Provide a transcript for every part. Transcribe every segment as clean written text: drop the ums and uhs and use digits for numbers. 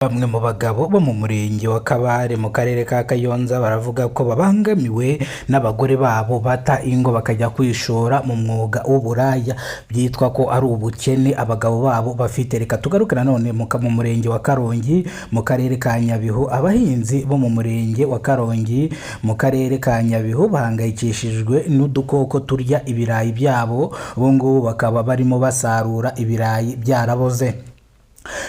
Bamwe mu bagabo bo mu murenge wa Kabare mu karere ka Kayonza baravuga ko babangamiwe n'abagore babo bata ingo bakajya kwishora mu mwuga w'uburaya, byitwa ko ari ubukene abagabo babo bafite. Reka tugaruke nanone mu murenge wa Karongi mu karere ka Nyabihu. Abahinzi bo mu murenge wa Karongi mu karere ka Nyabihu bahangayikishijwe n'udukoko turya ibirayi byabo, ubu ngubu bakaba barimo basarura ibirayi byaraboze.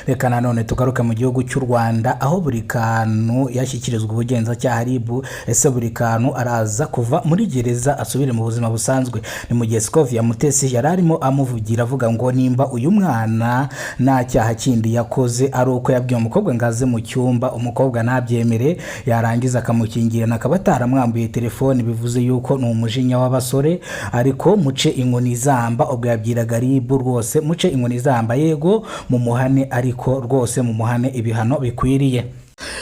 Reka nanone tugaruke mu gihugu cy'u Rwanda, aho buri kantu yashyikirizwa ubugenzacyaha RIB. Ese buri kantu araza kuva muri gereza asubire mu buzima busanzwe? Ni mu gihe Scovia Mutesi yari arimo amuvugira, avuga ngo nimba uyu mwana nta cyaha kindi yakoze, ari uko yabwiye umukobwa ngo aze mu cyumba, umukobwa ntabyemere, yarangiza akamukingirana, akaba ataramwambuye telefone, bivuze yuko ni umujinya w'abasore. Ariko muce inkoni izamba, ubwo yabwiraga RIB rwose, muce inkoni izamba, yego mumuhane, ariko rwose mumuhane ibihano bikwiriye.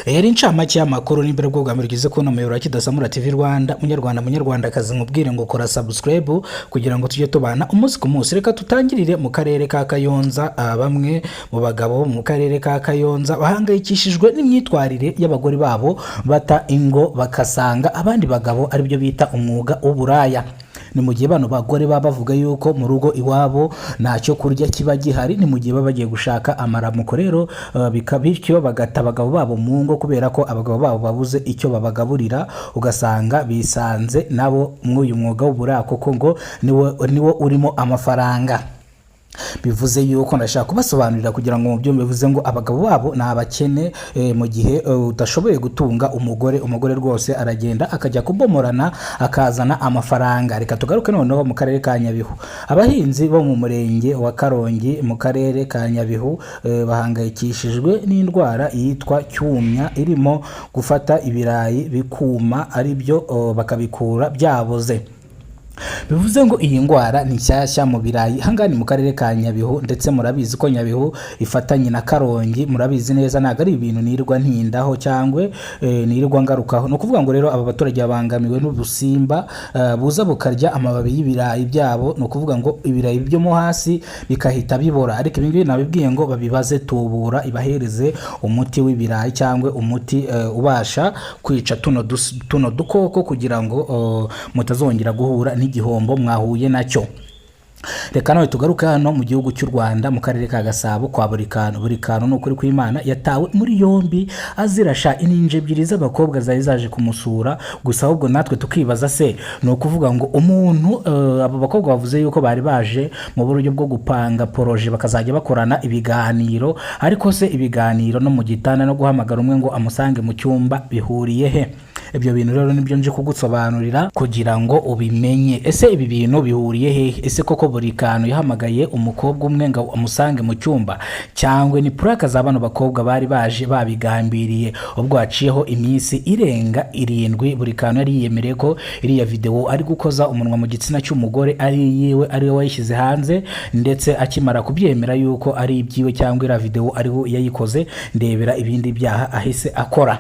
Yari incamake y'amakuru. Nimbere bwo bwa mbere ugeze kubona umuyoboro wa Kidasamura TV Rwanda, munyarwanda, munyarwandakazi, nkubwire ngo kora subscribe kugira ngo tujye tubana umunsi ku munsi. Reka tutangirire mu karere ka Kayonza. Bamwe mu bagabo mu karere ka Kayonza bahangayikishijwe n'imyitwarire y'abagore babo bata ingo bakasanga abandi bagabo, aribyo bita umwuga w'uburaya. Ni mu gihe bano bagore baba bavuga yuko mu rugo iwabo ntacyo kurya kiba gihari, ni mu gihe baba bagiye gushaka amaramuko rero, bityo bagata abagabo babo mu ngo kubera ko abagabo babo babuze icyo babagaburira, ugasanga bisanze nabo mw'uyu mwuga w'uburaya, kuko ngo niwo urimo amafaranga. Bivuze yuko ndashaka kubasobanurira kugira ngo mubyumve, bivuze ngo abagabo babo ni abakene. Mu gihe udashoboye gutunga umugore, umugore rwose aragenda akajya kubomorana akazana amafaranga. Reka tugaruke noneho mu karere ka Nyabihu. Abahinzi bo mu murenge wa Karongi mu karere ka Nyabihu bahangayikishijwe n'indwara yitwa cyumya irimo gufata ibirayi bikuma, ari byo bakabikura byaboze. Bivuze ngo iyi ndwara ni nshyashya mu birayi ahangaha ni mu karere ka Nyabihu, ndetse murabizi ko Nyabihu ifatanye na Karongi, murabizi neza, ntabwo ari ibintu nirirwa ntindaho cyangwa nirirwa ngarukaho. Ni ukuvuga ngo rero aba baturage babangamiwe n'ubusimba buza bukarya amababi y'ibirayi byabo, ni ukuvuga ngo ibirayi byo mo hasi bikahita bibora. Ariko ibi ngibi nabibwiye ngo babibaze Tubura ibahereze umuti w'ibirayi cyangwa umuti ubasha kwica tuno dukoko kugira ngo mutazongera guhura n'igihombo mwahuye nacyo. Reka nawe tugaruke hano mu gihugu cy'u Rwanda, mu karere ka Gasabo kwa buri kantu. Buri kantu, ni ukuri kw'Imana, yatawe muri yombi azirasha ininja ebyiri z'abakobwa zari zaje kumusura gusa. Ahubwo natwe tukibaza se, ni ukuvuga ngo umuntu abo bakobwa bavuze yuko bari baje mu buryo bwo gupanga projet, bakazajya bakorana ibiganiro, ariko se ibiganiro no mu gitanda no guhamagara umwe ngo amusange mu cyumba bihuriye he? Ibyo bintu rero nibyo nje kugusobanurira kugira ngo ubimenye. Ese ibi bintu bihuriye hehe? Ese koko buri kantu yahamagaye umukobwa umwe ngo amusange mu cyumba, cyangwa ni prank za bano bakobwa bari baje babigambiriye? Ubwo haciyeho iminsi irenga 7, buri kantu yari yiyemereye ko iriya videwo ari gukoza umunwa mu gitsina cy'umugore ari iyiwe, ari we wayishyize hanze, ndetse akimara kubyemera yuko ari ibyiwe cyangwa iriya videwo ariwe yayikoze, ndebera ibindi byaha ahise akora.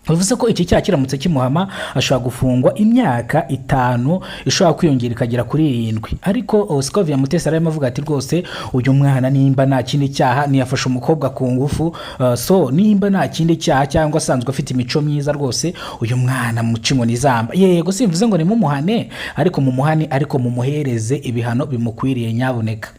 Bivuze ko iki cyaha kiramutse kimuhama ashobora gufungwa imyaka 5 ishobora kwiyongera ikagera kuri 7. Ariko Scovia Mutesi arimo avuga ati rwose uyu mwana nimba nta kindi cyaha, ntiyafashe umukobwa ku ngufu, so nimba nta kindi cyaha cyangwa asanzwe afite imico myiza, rwose uyu mwana muca inkoni izamba. Yego, simvuze ngo nimumuhane, ariko mumuhane, ariko mumuhereze ibihano bimukwiriye nyabuneka.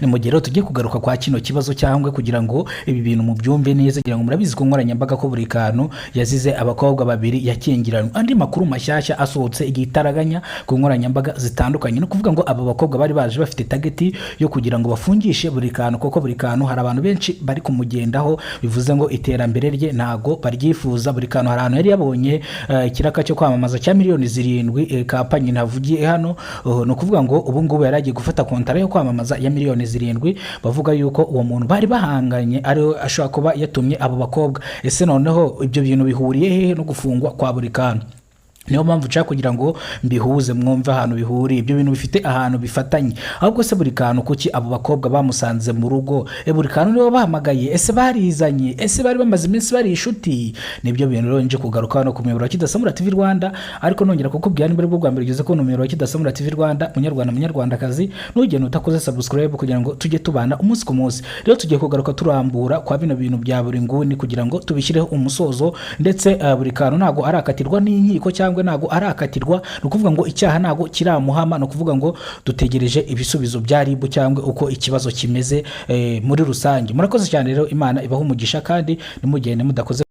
Ni mu gihe rero tugiye kugaruka kwa kino kibazo cyangwa kugira ngo ibi bintu mubyumve neza, kugira ngo murabizi ku nkoranyambaga ko buri kantu yazize abakobwa babiri yakingiranywe. Andi makuru mashyashya asohotse igitaraganya ku nkoranyambaga zitandukanye, ni ukuvuga ngo aba bakobwa bari baje bafite target yo kugira ngo bafungishe buri kantu, kuko buri kantu hari abantu benshi bari kumugendaho, bivuze ngo iterambere rye ntago baryifuza. Buri kantu hari ahantu yari yabonye ikiraka cyo kwamamaza cya miliyoni 7, company ntavugiye hano. Ni ukuvuga ngo ubu ngubu yari agiye gufata kontara yo kwamamaza ya miliyoni 7. Bavuga yuko uwo muntu bari bahanganye ariwe ashobora kuba yatumye abo bakobwa. Ese noneho ibyo bintu bihuriye hehe no gufungwa kwa buri kantu? Niyo mpamvu nshaka kugira ngo mbihuze, mwumve ahantu bihuriye. Ibyo bintu bifite ahantu bifatanye. Ahubwo se buri kantu, kuki abo bakobwa bamusanze mu rugo? Buri kantu nibo bahamagaye? Ese barizanye? Ese bari bamaze iminsi bari inshuti? Nibyo bintu rero nje kugaruka hano ku muyoboro wa Kidasamura TV Rwanda. Ariko nongera kukubwira, niba aribwo bwa mbere ugeze ku muyoboro wa Kidasamura TV Rwanda, munyarwanda, munyarwandakazi, ntugende utakoze subscribe kugira ngo tujye tubana umunsi ku munsi. Rero tugiye kugaruka turambura kwa bino bintu bya buri nguni kugira ngo tubishyireho umusozo. Ndetse buri kantu ntabwo arakatirwa n'inkiko cyangwa ntabwo arakatirwa, ni ukuvuga ngo icyaha ntabwo kiramuhama, ni ukuvuga ngo dutegereje ibisubizo bya RIB cyangwa uko ikibazo kimeze muri rusange. Murakoze cyane rero, Imana ibahe umugisha, kandi nimugende mudakoze.